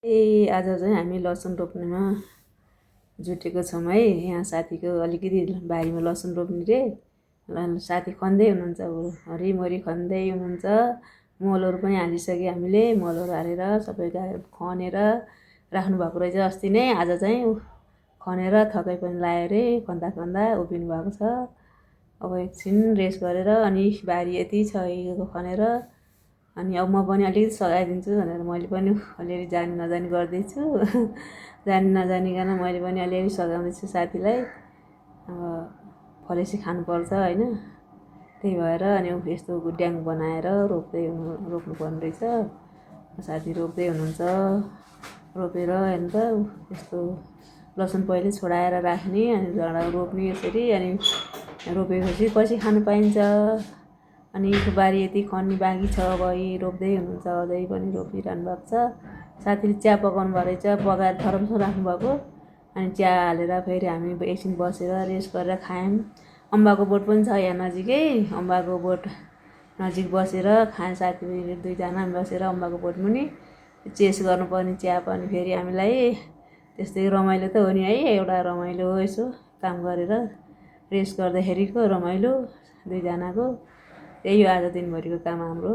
आज चाहिँ हामी लसुन रोप्नेमा जुटेको छौँ है। यहाँ साथीको अलिकति बारीमा लसुन रोप्ने रे साथी खन्दै हुनुहुन्छ, हरिमरी खन्दै हुनुहुन्छ। मलहरू पनि हालिसक्यो हामीले, मलहरू हालेर सबै खनेर राख्नु भएको रहेछ अस्ति नै। आज चाहिँ खनेर थकै पनि लायो रे, खन्दा खन्दा उभिनु भएको छ। अब एकछिन रेस्ट गरेर अनि बारी यति छ खनेर अनि अब म पनि अलिकति सघाइदिन्छु भनेर मैले पनि अलिअलि जानी नजानी गर्दैछु। जानी नजानिकन मैले पनि अलिअलि सघाउँदैछु साथीलाई। अब फलेसी खानुपर्छ होइन, त्यही भएर अनि यस्तो ड्याङ बनाएर रोप्नुपर्ने रहेछ। साथी रोप्दै हुनुहुन्छ, रोपेर हेर्नु त यस्तो लसुन पहिले छोडाएर राख्ने अनि जरा रोप्ने यसरी। अनि रोपेपछि पछि खानु पाइन्छ। अनि बारी यति खन्ने बाँकी छ, अब रोप्दै हुनुहुन्छ, अझै पनि रोपिरहनु भएको छ। साथीले चिया पकाउनु भएको रहेछ, पकाएर थरमसम्म राख्नुभएको। अनि चिया हालेर फेरि हामी एकछिन बसेर रेस्ट गरेर खायौँ। अम्बाको बोट पनि छ यहाँ नजिकै, अम्बाको बोट नजिक बसेर खाएँ। साथी दुईजना बसेर अम्बाको बोट मुनि चेस गर्नुपर्ने चिया पनि फेरि हामीलाई त्यस्तै रमाइलो त हो नि है। एउटा रमाइलो हो, यसो काम गरेर रेस्ट गर्दाखेरिको रमाइलो दुईजनाको। त्यही हो आज दिनभरिको काम हाम्रो।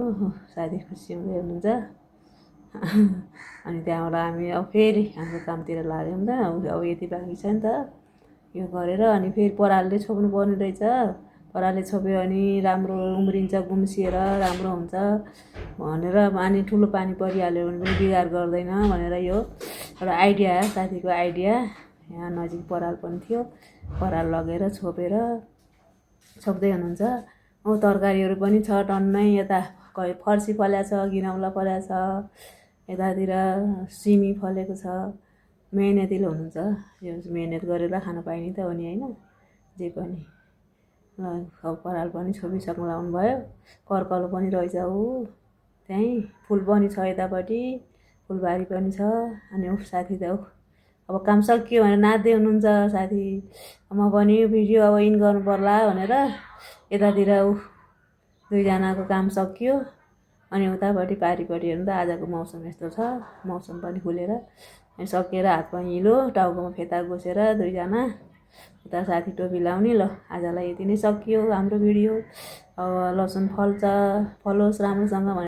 साथी खुसी हुँदै हुनुहुन्छ। अनि त्यहाँबाट हामी अब फेरि हाम्रो कामतिर लाग्यौँ त। अब यति बाँकी छ नि त यो गरेर अनि फेरि परालले छोप्नु पर्ने रहेछ। परालले छोप्यो भने राम्रो उम्रिन्छ, गुम्सिएर राम्रो हुन्छ भनेर। अनि ठुलो पानी परिहाल्यो भने पनि बिगार गर्दैन भनेर यो एउटा आइडिया, साथीको आइडिया। यहाँ नजिक पराल पनि थियो, पराल लगेर छोप्दै हुनुहुन्छ। तरकारीहरू पनि छ टन्नै। यता फर्सी फल्या छ, गिरौँला फल्या छ, यतातिर सिमी फलेको छ। मेहनतिलो हुनुहुन्छ, यो मेहनत गरेर खान पाइने त हो नि होइन, जे पनि। ल पराल पनि छोपिसक्नु लाउनु भयो। कर्कलो पनि रहेछ ऊ त्यहीँ, फुल पनि छ यतापट्टि, फुलबारी पनि छ। अनि साथी त अब काम सकियो भनेर नाच्दै हुनुहुन्छ साथी। म पनि भिडियो अब इन गर्नु पर्ला भनेर यतातिर दुईजनाको काम सकियो। अनि उतापट्टि पारिपट्टि हेर्नु त आजको मौसम यस्तो छ, मौसम पनि खुलेर अनि सकिएर हात पाइलो टाउकोमा फेता गोसेर दुईजना उता साथी टोपी लाउने। ल आजलाई यति नै सकियो हाम्रो भिडियो। अब लसुन फल्छ, फलोस् राम्रोसँग